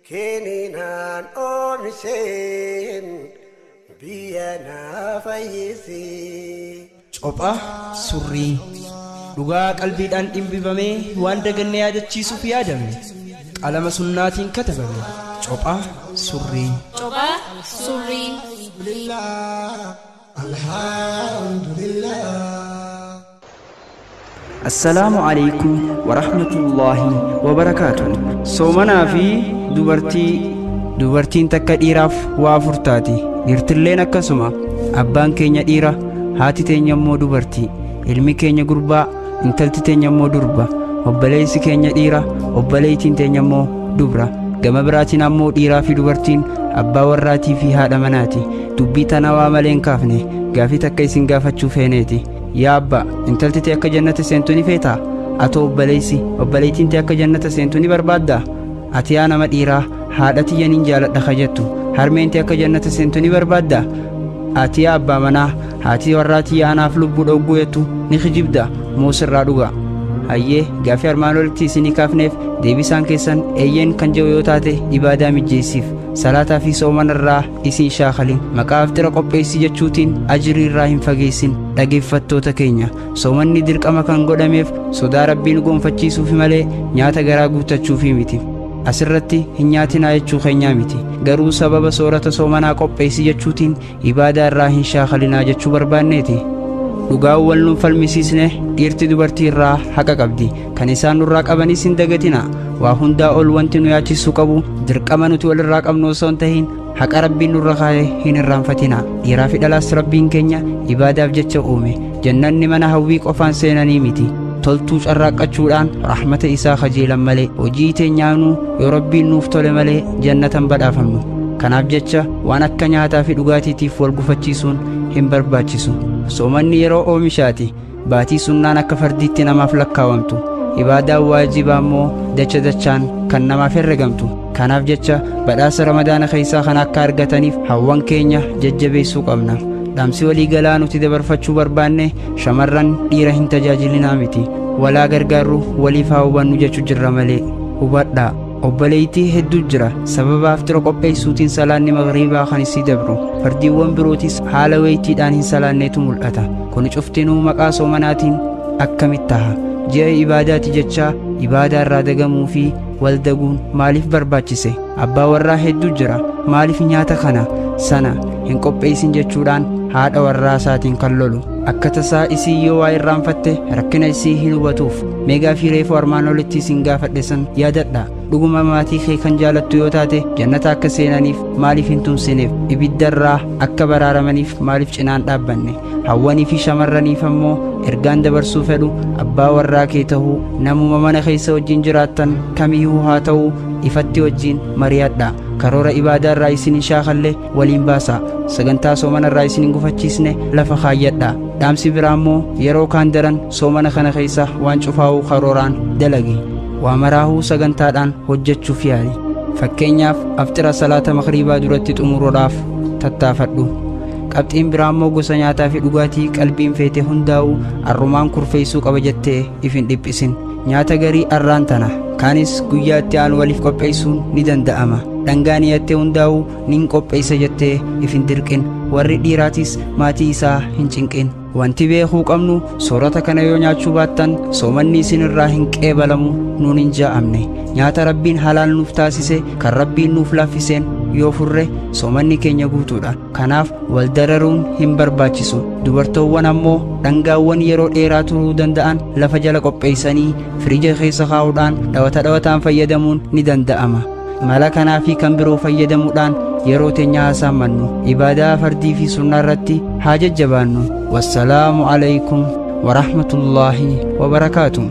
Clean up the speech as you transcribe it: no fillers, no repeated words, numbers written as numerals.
Keninaan oomisheen biyya naa fayyisi. Copha surrii dhugaa qalbiidhaan dhimbifamee waan daganne yaadachiisuuf yaadame qalama sunnaatiin katabame. Copha surrii. Copha surrii. Alhamdulillah. Assalaamu alaikum wa rahmatullaahi wa barakaatuh. Soomanaa fi dubartii. Dubartiin takka dhiiraaf waa afur taati. Dhiirtilleen akkasuma. Abbaan keenya dhiira, haati teenya immoo dubartii. Ilmi keenya gurbaa, intalti teenya immoo durba. Obboleessi keenya dhiira, obboleettiin teenya immoo dubra. Gama biraatiin ammoo dhiiraa fi dubartiin abbaa warraatii fi haadha manaati. Dubbii tana waa malee hin kaafne, gaafii takka isin gaafachuu feeneeti. Yaa abbaa, intalti tee akka jannata seentu ni feetaa? Atoo obboleessi, obboleettiin tee akka jannata seentu ni barbaaddaa? Ati yaa nama dhiiraa, haadha tiyya nin jaaladha ka jettu, harmeen tee akka jannata seentu ni barbaaddaa? Ati yaa abbaa manaa, haati warraa tiyya anaaf lubbuu dhogguu jettu ni kijibda moo sirraa dhuga? Hayyee, gaafii armaan olitti isinii kaafneef deebisaan keessan eeyyeen kan jedhu yoo taate ibaadaa mijjeessiif. Salaataa fi soomana irraa isin shaakalin. Maqaa aftira qopheessi jechuutiin ajirii irraa hin fageessin. Dhageeffattoota keenya, soomanni dirqama kan godhameef sodaa rabbiin gonfachiisuufi malee nyaata garaa guuttachuufi miti. Asirratti hin nyaatinaa jechuu keenyaa miti. Garuu sababa soorata soomanaa qopheessi jechuutiin ibaadaa irraa hin shaakalinaa jechuu barbaanneeti. Dhugaan wal nuun falmisiisne dhiirti dubartii irraa haqa qabdi. Kan isaan nurraa qabanis hin dagatina. Waa hundaa ol wanti nu yaachisuu qabu dirqama nuti walirraa qabnu osoo hin tahin haqa rabbiin nurra kaa'e hin irraanfatina. Dhiiraa fi dhalaas rabbiin keenya ibaadaaf jecha uume. Jannanni mana hawwii qofaan seenanii miti. Toltuu carraaqqachuudhaan rahmata isaa kajeelan malee hojii teenyaanuu yoo rabbiin nuuf tole malee jannatan badhaafamnu. Kanaaf jecha waan akka nyaataa fi dhugaatiitiif wal gufachiisuun hin barbaachisu. Soomanni yeroo oomishaati. Baatii sunnaan akka fardiitti namaaf lakkaawamtu. Ibaadaan waajibaa immoo dacha dachaan kan namaaf herregamtu. Kanaaf jecha badhaasa Ramadaana keessaa kan akka argataniif hawwan keenya jajjabeessuu qabna. Dhaamsi walii galaa nuti dabarfachuu barbaanne shamarran dhiira hin tajaajilinaa miti. Walaa gargaarru waliif haa hubannu jechuu jirra malee. Hubadhaa. Obboleettii hedduu jira. Sababa aftira qopheessuutiin salaanni magriibaa kan isii dabru. Fardiiwwan birootis haala wayitiidhaan hin salaanneetu mul'ata. Kun cuftinuu maqaa soomanaatiin akkamitti taha? Ji'a ibaadaati jechaa ibaadaa irraa dagamuu fi wal daguun maaliif barbaachise? Abbaa warraa hedduu jira. Maaliif nyaata kana sana hin qopheessin jechuudhaan haadha warraa isaatiin kan lolu. Akka tasaa isii yoo waa irraanfatte rakkina isii hin hubatuuf. Mee gaafii reefuu armaan olitti isin gaafadhe san yaadadha. Dhuguma maatii kee kan jaalattu yoo taate jannata akka seenaniif maaliif hin tumsineef? Ibiddarraa akka baraaramaniif maaliif cinaan dhaabbanne? Hawwanii fi shamarraniif ammoo ergaan dabarsuu fedhu abbaa warraa kee ta'uu namuma mana keessa wajjin jiraattan kamiyyuu haa ta'uu ifatti wajjin mari'adha. Karoora ibaadaa irraa isin hin shaakalle waliin baasa. Sagantaa soomana irraa isin hin gufachiisne lafa kaayyadha. Dhaamsi biraa immoo yeroo kaan daran soomana kana keessa waan cufaa'uu karooraan dalagi. Waa maraahuu sagantaadhaan hojjechuuf yaali. Fakkeenyaaf aftira salaata magriibaa duratti xumuruudhaaf tattaafadhu. Qabxiin biraa immoo gosa nyaataa fi dhugaatii qalbiin feete hundaa'uu arrumaan kurfeessuu qaba jettee if hin dhiphisin. Nyaata garii arraan tana kaanis guyyaa itti aanu waliif qopheessuun ni danda'ama. Dhangaa niyattee hundaa'uu nin qopheessa jettee if hin dirqin. Warri dhiiraatis maatii isaa hin cinqin. Wanti beekuu qabnu soorata kana yoo nyaachuu baattan soomanni isin irraa hin qeebalamu nuun hin jaa'amne. Nyaata rabbiin halaal nuuf taasise kan rabbiin nuuf laaffiseen yoo furre soomanni keenya guutuudha. Kanaaf wal dararuun hin barbaachisu. Dubartoowwan ammoo dhangaawwan yeroo dheeraa turuu danda'an lafa jala qopheessanii firiija keessa kaa'uudhaan dhawata dhawataan fayyadamuun ni danda'ama. Mala kanaa fi kan biroo fayyadamuudhaan yeroo teenya haasamannu ibaadaa fardii fi sunnaa irratti haa jajjabaannu. Wassalaamu alaykum wa rahmatullaahi wa barakaatuh.